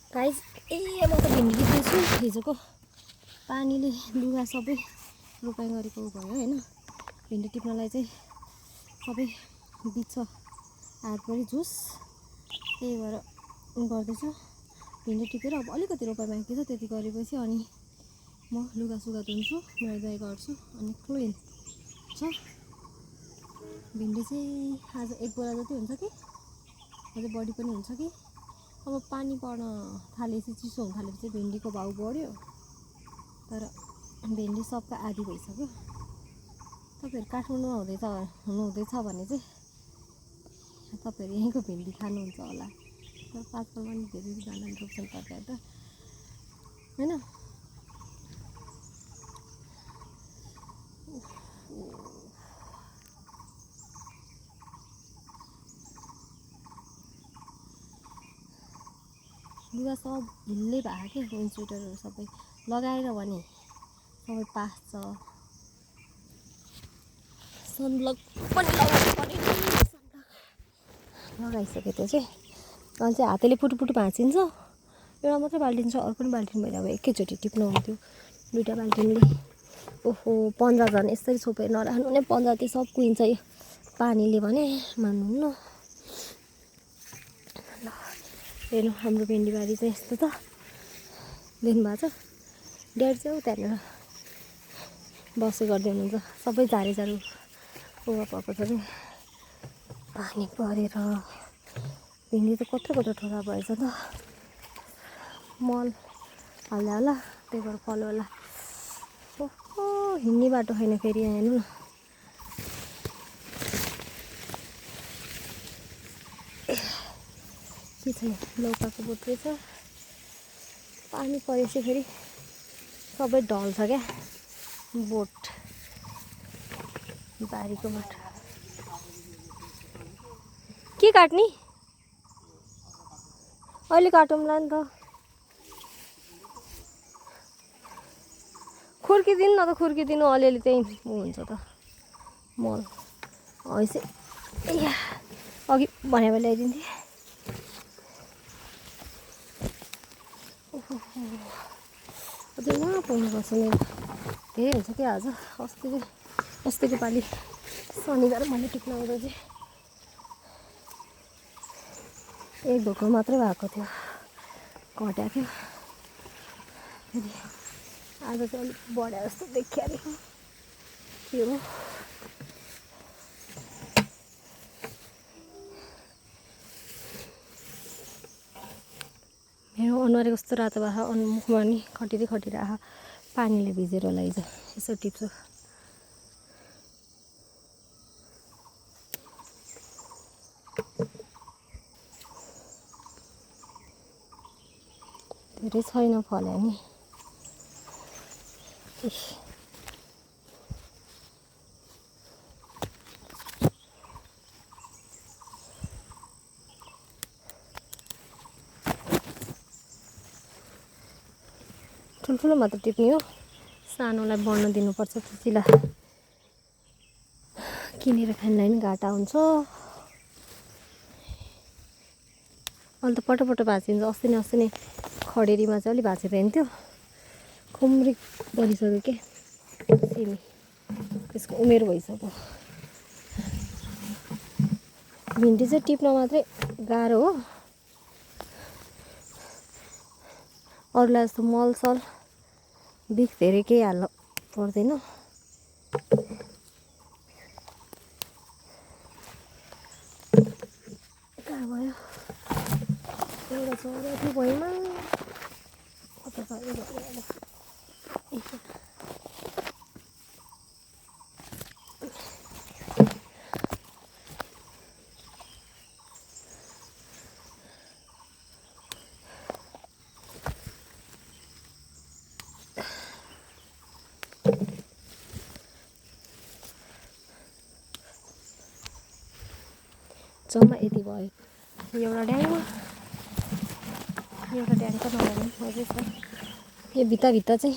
Guys म त भिन्डी टिप्दैछु। हिजोको पानीले लुगा सबै रोपाइ गरेको भयो हैन। भिन्डी टिप्नलाई चाहिँ सबै बिच हातभरि झुस, त्यही भएर गर्दैछु। भिन्डी टिपेर अब अलिकति रोपाइ बाँकी छ, त्यति गरेपछि अनि म लुगा सुगा धुन्छु, नुहाइधुवाइ गर्छु अनि क्लिन छ। भिन्डी चाहिँ आज एक बोरा जति हुन्छ कि अझै बढी पनि हुन्छ कि। अब पानी पर्न थालेपछि, चिसो हुन थालेपछि भिन्डीको भाउ बढ्यो। तर भिन्डी सबका आधी भइसक्यो। तपाईँहरू काठमाडौँमा हुनुहुँदैछ भने चाहिँ तपाईँहरू यहीँको भिन्डी खानुहुन्छ होला। तर पाँचपालमा पनि धेरैजनाले रोप्छन् तरकारी त हैन। लुगा सब ढिल्लै भएको के, विन्ड स्वेटरहरू सबै लगाएर भने सबै पास्छ। सनब्लक पनि लगाउनु पर्यो। लगाइसक्यो त्यो चाहिँ। अनि चाहिँ हातले पुटुपुटु भाँचिन्छ। एउटा मात्रै बाल्टिन छ, अरू पनि बाल्टिन भएर अब एकैचोटि टिप्नु हुन्थ्यो। दुईवटा बाल्टिनले ओहो 15 जन यसरी छोपेर नराख्नु नै, 15 त्यो सब कुहिन्छ यो पानीले भने मान्नुहुन्न। हेर्नु हाम्रो भिन्डीबारी चाहिँ यस्तो त देख्नु भएको छ। ड्याडी चाहिँ त्यहाँनिर बसे गर्दै हुनुहुन्छ। सबै झारेझारु उहाँ भएको छ कि पानी परेर भिन्डी त कत्रो ठोरा भएछ त। मल हाल्दा होला, त्यही भएर फल्यो होला। ओहो हिँड्ने बाटो छैन फेरि यहाँ हेर्नु न। के छ लौकाको बोट रहेछ। पानी परेपछि फेरि सबै ढल्छ क्या बोट, बारीको बोट। के काट्ने अहिले काटौँला नि त। खुर्किदिनु न त, खुर्किदिनु अलिअलि चाहिँ हुन्छ त मल। ऐसे अघि भने भए ल्याइदिन्थेँ। अझै यहाँ पुग्नुपर्छ मेरो। धेरै हुन्छ क्या आज। अस्तिको पालि शनिबार मैले टिप्न आउँदा चाहिँ एक ढोको मात्रै भएको थियो, घट्या थियो। फेरि आज चाहिँ अलिक बढ्या जस्तो देखियो अरे के हो। मेरो अनुहार कस्तो रातो भएको, मुखमा नि खटिरहेको पानीले भिजेर लैजा यसो टिप्छु। धेरै छैन फल्यो नि। ठुल्ठुलो मात्र टिप्ने हो, सानोलाई बढ्न दिनुपर्छ। त्यतिलाई किनेर खानलाई पनि घाटा हुन्छ। अहिले त पटो भाँचिन्छ। अस्ति नै खडेरीमा चाहिँ अलिक भाँचेर हिँड्थ्यो। खुम्री बढिसक्यो के सिमी, त्यसको उमेर भइसक्यो। भिन्डी चाहिँ टिप्न मात्रै गाह्रो हो, अरूलाई जस्तो मलसल बिख धेरै केही हाल्नु पर्दैन। कहाँ भयो एउटा चरा थियो भुइँमा, कता चल्यो जम्मा यति भयो। एउटा ड्याङमा एउटा ड्याङ त नभए अझै छ। यो भित्ता चाहिँ